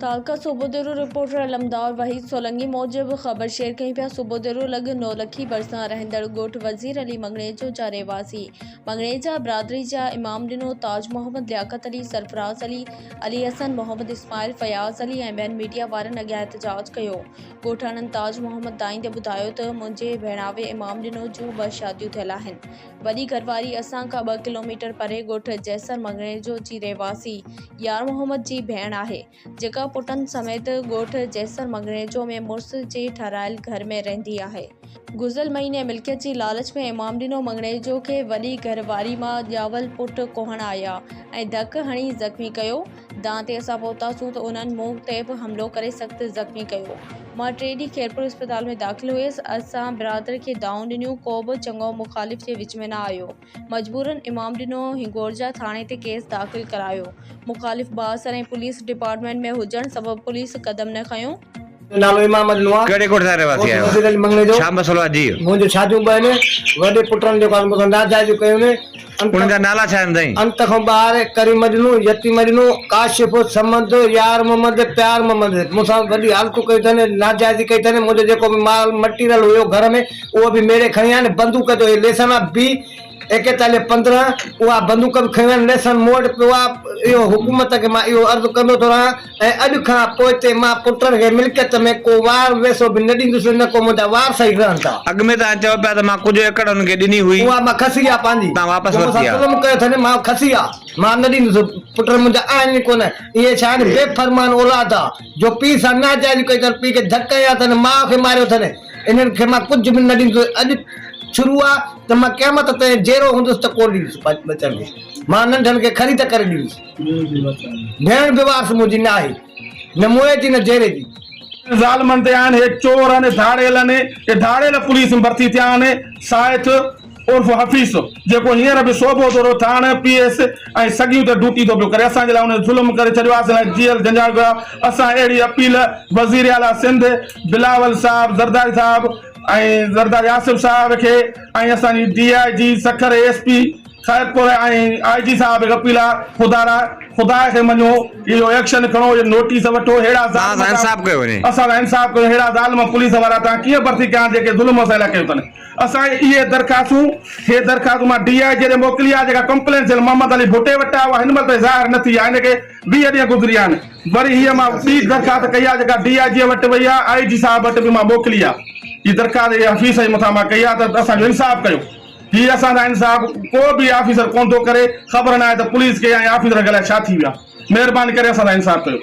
تعلقه صوبوديرو reporter علمدار وحيد سولنگي موجب خبر share ڪيون پيا صوبوديرو لڳ نولکي ڀرسان رهندڙ ڳوٺ وزير علي مڱڻيجو جا رهواسي مڱڻيجا برادري جا امام ڏنو تاج محمد لياقت علي سرفراز علي علي حسن محمد اسماعيل فياض علي ۽ ٻين ميڊيا وارن اڳيان احتجاج ڪيو ڳوٺاڻن تاج محمد دائيندي ٻڌايو ته منهنجي ڀيڻاوي امام ڏنو جون ٻه شاديون ٿيل آهن وڏي گهرواري اسان کان ٻه ڪلوميٽر پري ڳوٺ جيسر مڱڻيجو جي رهواسي يار محمد جي ڀيڻ آهي، جيڪا پٽن سميت ڳوٺ جيسر مڱڻيجو ۾ مڙس جي ٺهرايل گهر ۾ رهندي آهي. گذريل مهيني ملڪيت جي لالچ ۾ امام ڏنو مڱڻيجو کي وڏي گهرواري مان ڄاول پٽ ڪوهڻ آيا ۽ ڌڪ هڻي زخمي ڪيو، دانهن تي اسان پهتاسون ته انهن مون تي به حملو ڪري سخت زخمي ڪيو. مان ٽي ڏينهن خيرپور اسپتال ۾ داخل هيس. اسان برادر کي دانهون ڏنيون، ڪو به چڱو مخالف جي وچ ۾ نه آيو. مجبورن امام ڏنو هنگورجا ٿاڻي تي ڪيس داخل ڪرايو. مخالف بااثر ۽ پوليس ڊپارٽمينٽ ۾ هجڻ سبب پوليس قدم نه کنيو. منهنجو نالو امام ڏنو آ. ڪهڙي ڳوٺ جا رهواسي ڳوٺ آهيو؟ وزير علي مڱڻيجو. ڇا مسئلو آ جي؟ منهنجون شاديون ٻه آهن. وڏي پٽن جيڪو آ مون سان ناجائزيون ڪيون آهن. انهن جا نالا ڇا آهن سائين؟ انت کان ٻاهر ڪريم مجنون، يتيم مجنون، ڪاشف، صمد، يار محمد، پيار محمد مون سان وڏي حالتون ڪيون اٿن، ناجائزي ڪئي اٿن، منهنجو جيڪو به مال مٽيريل هيو گهر ۾ اهو به ميڙي کڻي آيا آهن، بندوق جو هي ليسن آ بي 41 15 اها بندوق به کڻي ويا آهن، ليسن مون وٽ پيو آ، اهو حڪومت کي مان اهو عرض ڪندو ٿو رهان ۽ اڄ کان پوئتي مان پٽن کي ملڪيت ۾ ڪو وار ويسو به نه ڏيندس نه ڪو منهنجا وارث ئي رهن ٿا. اڳ ۾ توهان چئو پيا ته مان ڪجهه ايڪڙ هن کي ڏني هئي. اها مان کسي آ پنهنجي. توهان واپس جو مون سان ورتي آ. ظلم ڪيو اٿن مان کسي آ. مان نه ڏيندس. پٽ منهنجا آهن ئي ڪونه. اهي ڇا آهن بي فرمان اولاد آ. جو پيء سان ناجائزي ڪئي اٿن. پيء کي ڌڪ هنيا اٿن. ماء کي ماريو اٿن. انهن کي مان ڪجهه به نه ڏيندس. اڄ شروع آ ته مان قيامت تائين جيئرو هوندس ته ڪونه ڏيندس پنهنجي ٻچن کي. مان ننڍن کي خريد ڪري ڏيندس. ڀيڻ به وارث منهنجي نه آهي، نه موئي جي نه جيئري جي. ظالمن تي آهن هي چور آهن ڌاڙيل آهن هي ڌاڙيل پوليس ۾ ڀرتي ٿيا آهن سائٿ عرف حفيظ جيڪو هينئر به صوبو دورو ٿاڻ پي ايس ۽ سڳيون تي ڊوٽي ٿو پيو ڪري اسان جي لاء ان ظلم ڪري ڇڏيو آهي اسان لاء جيل جنجال ڪيو آهي اسان اهڙي اپيل وزير اعليٰ سنڌ بلاول صاحب زرداري صاحب ۽ زرداري آصف صاحب کي ۽ اسان جي D I G Sukkur S P Khairpur ۽ I جي صاحب کي اپيل آ خدارا خدا کي مڃو اهو ايڪشن کڻو اهو نوٽيس وٺو ههڙا توهان ظالم سان انصاف ڪيو وڃي. اسان سان انصاف ڪيو ههڙا ظالم پوليس وارا توهان ڪيئن ڀرتي ڪيا آهن جيڪي ظلم اسان لاء ڪيو اٿن اسان اهي درخواستون هي درخواستون مان ڊي I جي ڏي موڪلي آ جيڪا ڪمپلين سيل محمد علي ڀٽي وٽ آ اها هن مهل تائين ظاهر نه ٿي آ هن کي 20 ڏينهن گذري ويا آهن وري هيء مان ٻي درخواست ڪئي آ جيڪا ڊي I جي وٽ وئي آ آء جي صاحب وٽ به مان موڪلي آ هي درخواست هي حفيظ جي مٿان مان ڪئي آ ته اسان جو انصاف ڪيو. هي اسان سان انصاف ڪو به آفيسر ڪونه ٿو ڪري، خبر ناهي ته پوليس کي ۽ آفيسرن کي الائي ڇا ٿي ويو آهي، مهرباني ڪري اسان سان انصاف ڪيو.